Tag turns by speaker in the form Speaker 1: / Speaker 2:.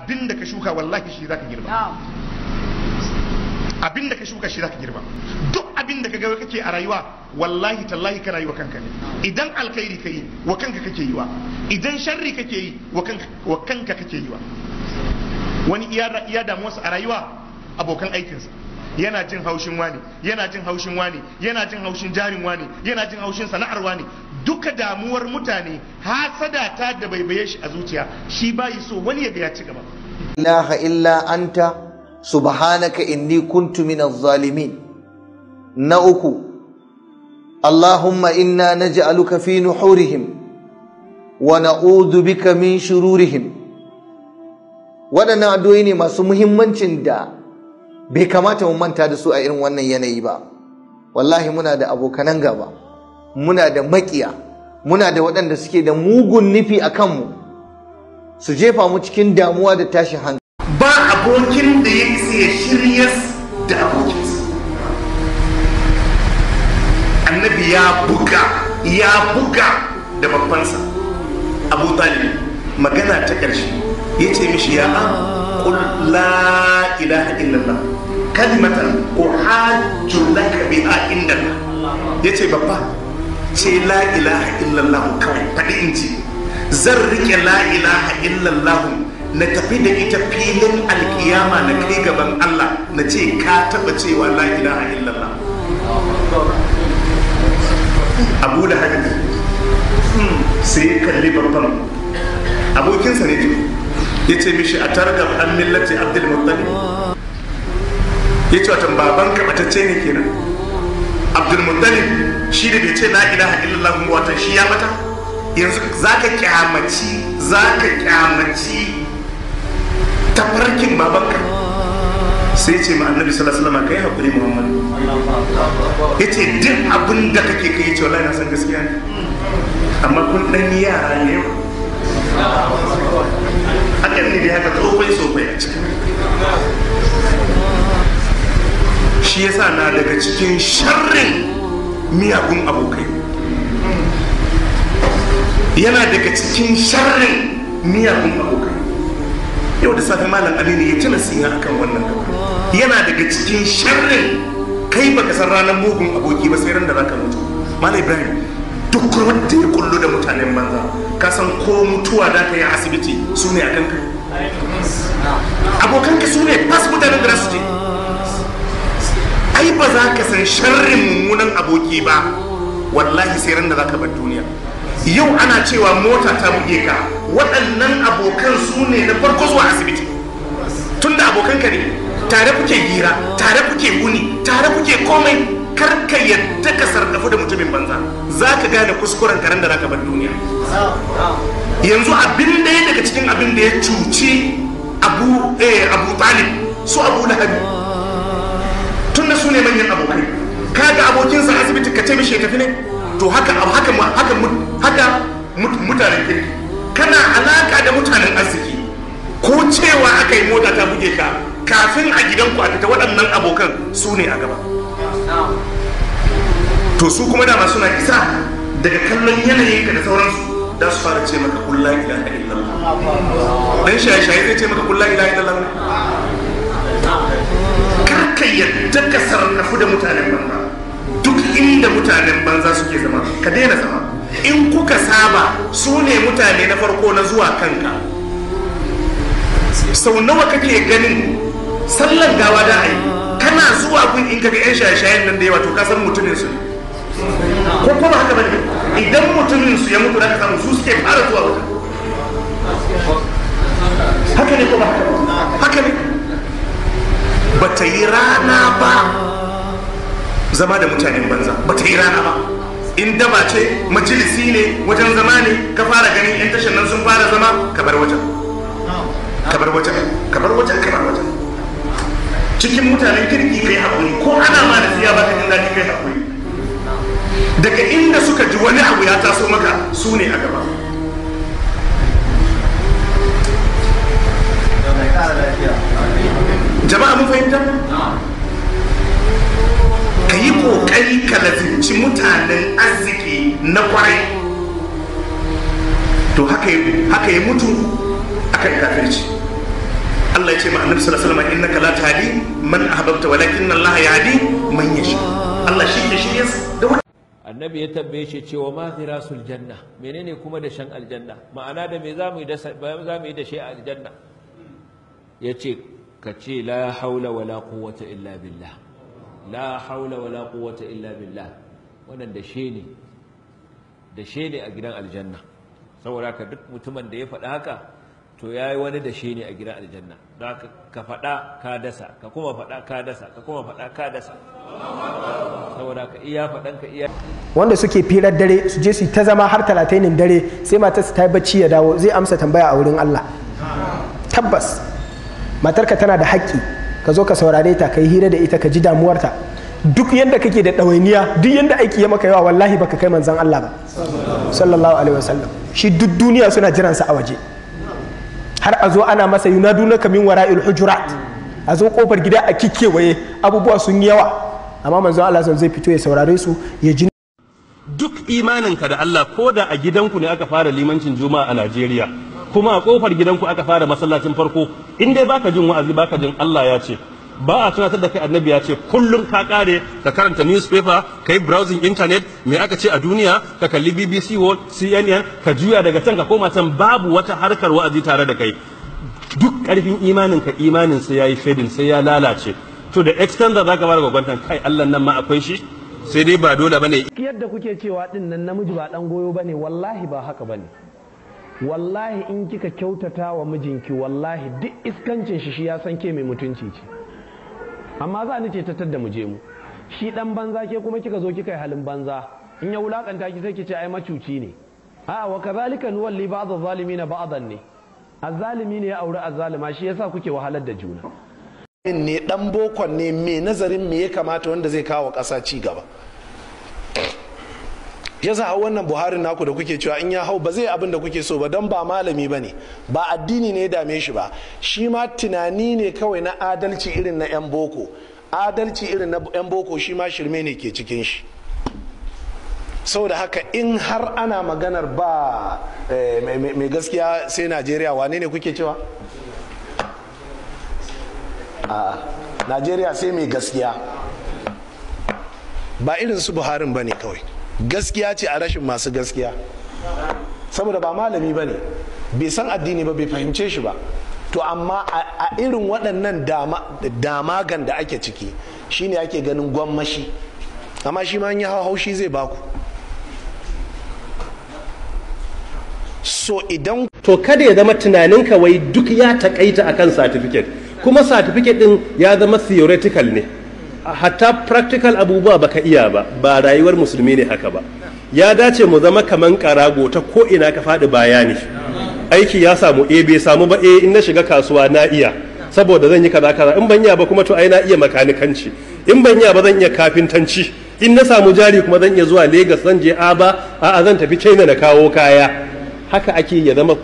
Speaker 1: Abinda ka shuka wallahi shi zaka girba. Abinda ka shuka shi zaka girba. Duk abinda ka ga kake a rayuwa wallahi tallahi kana yi wa kanka ne. Idan alkhairi kai wa kanka kake yi wa, idan sharri kake yi wa kanka kake yi wa. Wani iya damuwarsa a rayuwa abokan aikinsa, yana jin haushin wani, yana jin haushin wani, yana jin haushin jarin wani, yana jin haushin sana'ar wani. Duka damuwar mutane hasada ta da baibaye shi a zuciya, shi bayi so wani ya ga ya ci gaba.
Speaker 2: Ilaha illa anta subhanaka inni kuntu minaz zalimin. Na uku, Allahumma inna naj'aluka fi nuhurihim wa na'udhu bika min shururihim. Waɗannan addu'o'i ne masu muhimmancin da bai kamata mu manta da su a irin wannan yanayi ba. Wallahi muna da abokanan gaba, muna da makiya, muna da waɗanda suke da mugun nufi a kanmu, su jefa mu cikin damuwa da tashin hankali.
Speaker 1: Ba abokin da ya isa ya shirya da abokinsa. Annabi ya buga da babbansa Abu Talib. Magana ta ƙarshe ya ce mishi, ya qul la ilaha illallah kalimatan uhajju laka biha indallah. Yace babba, ce la ilaha illallah kawai faɗi in ji, zan rike la ilaha illallah na tafi da ita filin alkiyama na kai gaban Allah na ce ka taɓa cewa la ilaha illallah. Abu Lahab sai ya kalli babban abokinsa ne, ya ce mishi a targab an millati Abdul Muttalib. Ya ce watan baban ka batacce ne kenan. Abdul Muttalib shi da bai ce la ilaha illallah kuma watan shi ya bata. Yanzu zaka kyamaci tafarkin babanka. Sai ce ma Annabi sallallahu alaihi wasallam, kai hakuri Muhammad. Yace duk abin da kake kai, ce wallahi na san gaskiya ne, amma kun dan yara ne. Hakan ne dai haka tsofai a cikin. Shi yasa na daga cikin sharrin miyagun abokai, yana daga cikin sharrin miyagun abokai. Yau da safe Malam Aminu ya ci nasiha akan wannan gaba. Yana daga cikin sharrin kai baka san ranar mugun aboki ba sai ran da zaka mutu. Malam Ibrahim, duk wanda ya kullu da mutanen banza, ka san ko mutuwa da ka yi a asibiti su ne a kanka. Abokanka su ne fas mutanen da su je. Ai ba za ka san sharrin mummunan aboki ba wallahi sai ran da za ka bar duniya. Yau ana cewa mota ta buge ka, waɗannan abokan su ne na farko zuwa asibiti. Tunda abokanka ne, tare kuke hira, tare kuke wuni, tare kuke komai. Kar ka yadda ka sarkafu da mutumin banza, za ka gane kuskuren karen da za ka bar duniya. Yanzu abin da ya daga cikin abin da ya cuci Abu Talib su Abu Lahab, tun da su ne manyan abokai. Kaga abokinsa asibiti ka ce mishi ya tafi ne? To haka mutanen kirki, kana alaka da mutanen arziki, ko cewa aka yi mota ta buge ka, kafin a gidanku a fita waɗannan abokan su ne a gaba. To su kuma dama suna isa daga kallon yanayinka da sauransu, da su fara ce maka qul la ilaha illallah. Dan shaye-shaye zai ce maka qul la ilaha illallah ne? Kar ka yadda ka sarrafu da mutanen banza. Duk inda mutanen banza suke zama, ka daina zama. In kuka saba, su ne mutane na farko na zuwa kanka. Sau nawa kake ganin sallan gawa da a yi, kana zuwa gun in kaga yan shaye-shayen nan da yawa, to ka san mutumin su ne. Ko kuma haka bane, idan mutumin su ya mutu da ka samu su suke fara zuwa wajen. Haka ne ko ba haka ne? Ba ta yi rana ba zama da mutanen banza, ba ta yi rana ba. In daba ce, majalisi ne, wajen zama ne, ka fara ganin yan tashan nan sun fara zama, ka bar wajen, ka bar wajen, ka bar wajen, ka bar wajen. Cikin mutanen kirki kai haƙuri, ko ana ma da siya baka jin daɗi kai haƙuri. Daga inda suka ji wani abu ya taso maka, su ne a gaba. Jama'a mun fahimta? Ka yi ƙoƙari ka lazimci mutanen arziki na kwarai. To haka ya mutu akan kafirci. Allah ya ce ma Annabi sallallahu alaihi wasallam innaka la tahdi man ahbabta walakin Allah yahdi man yasha. Allah shi ke shirye da
Speaker 3: Annabi ya tambaye shi cewa ma ghirasul janna, menene kuma da shan aljanna, ma'ana da me zamu yi da zamu yi da shi a aljanna? Yace ka ce la haula wala quwwata illa billah, la haula wala quwwata illa billah. Wannan da she ne, da she ne a gidan aljanna. Saboda ka duk mutumin da ya faɗi haka to yayi wani da she ne a gidan aljanna. Don haka ka faɗa ka dasa, ka kuma faɗa ka dasa, ka kuma faɗa ka dasa. Saboda ka iya faɗan ka iya.
Speaker 4: Wanda suke firar dare su je su ta zama har 30 dare sai matar su ta yi bacci ya dawo zai amsa tambaya a wurin Allah. Tabbas matarka tana da haƙƙi ka zo ka saurare ta, ka yi hira da ita, ka ji damuwarta. Duk yanda kake da ɗawainiya, duk yanda aiki ya maka yawa, wallahi baka kai manzon Allah ba sallallahu alaihi wasallam. Shi duk duniya suna jiransa a waje, har a zo ana masa yunadunaka min wara'il hujurat, a zo kofar gida a kikkewaye, abubuwa sun yi yawa, amma manzon Allah zai fito ya saurare su ya ji.
Speaker 5: Duk imaninka da Allah, ko da a gidanku ne aka fara limancin juma'a a Najeriya, kuma a kofar gidanku aka fara masallacin farko, in dai baka jin wa'azi, baka jin Allah ya ce, ba a tunatar da kai annabi ya ce, kullum ka kare ka karanta newspaper, ka yi browsing internet, me aka ce a duniya, ka kalli BBC World, CNN, ka juya daga can ka koma can, babu wata harkar wa'azi tare da kai. Duk karfin imanin ka, imanin sai yayi fading, sai ya lalace. To da extent da zaka fara gwagwantan kai Allah nan ma akwai shi, sai dai ba dole bane.
Speaker 6: Yadda kuke cewa din nan namiji ba dan goyo bane, wallahi ba haka bane. Wallahi in kika kyautata wa mijinki, wallahi duk iskancin shi ya san ke mai mutunci ce. Amma za ni ce tattar da mu je mu shi dan banza, ke kuma kika zo kika yi halin banza, in ya wulakanta ki sai ki ce ai macuci ne. A'a, wa kazalika nuwalli ba'd adh-dhalimin ba'dan ne, azzalimi ne ya auri azzalima, shi yasa kuke wahalar da juna.
Speaker 7: Ne dan bokon ne mai nazarin me ya kamata wanda zai kawo ƙasa ci gaba. Yasa hau wannan Buhari naku da kuke cewa in ya hau ba zai abin da kuke so ba, don ba malami ba ne, ba addini ne ya dame shi ba, shi ma tunani ne kawai na adalci irin na 'yan boko. Adalci irin na 'yan boko shi ma shirme ne ke cikin shi. Saboda haka in har ana maganar ba mai gaskiya sai Najeriya, wane ne kuke cewa? A Najeriya sai mai gaskiya, ba irin su Buharin ba ne kawai. Gaskiya ce a rashin masu gaskiya, saboda ba malami ba ne, bai san addini ba, bai fahimce shi ba. To amma a irin waɗannan damagan da ake ciki shine ake ganin gwammashi, amma shi ma yi haushi zai baku. So idan
Speaker 5: to kada ya zama tunaninka wai duk ya takaita akan certificate, kuma certificate din ya zama theoretical ne, hatta practical abubuwa baka iya ba. Ba rayuwar musulmi ne haka ba. Ya dace mu zama kaman karago, ta ko ina ka faɗi baya ne. Aiki ya samu, e bai samu ba, e in na shiga kasuwa na iya, saboda zan yi kaza kaza. In ban iya ba kuma to ai na iya makanikanci, in ban iya ba zan iya kafintanci, in na samu jari kuma zan iya zuwa Lagos, zan je Aba, a'a zan tafi China na kawo kaya. Haka ake ya zama.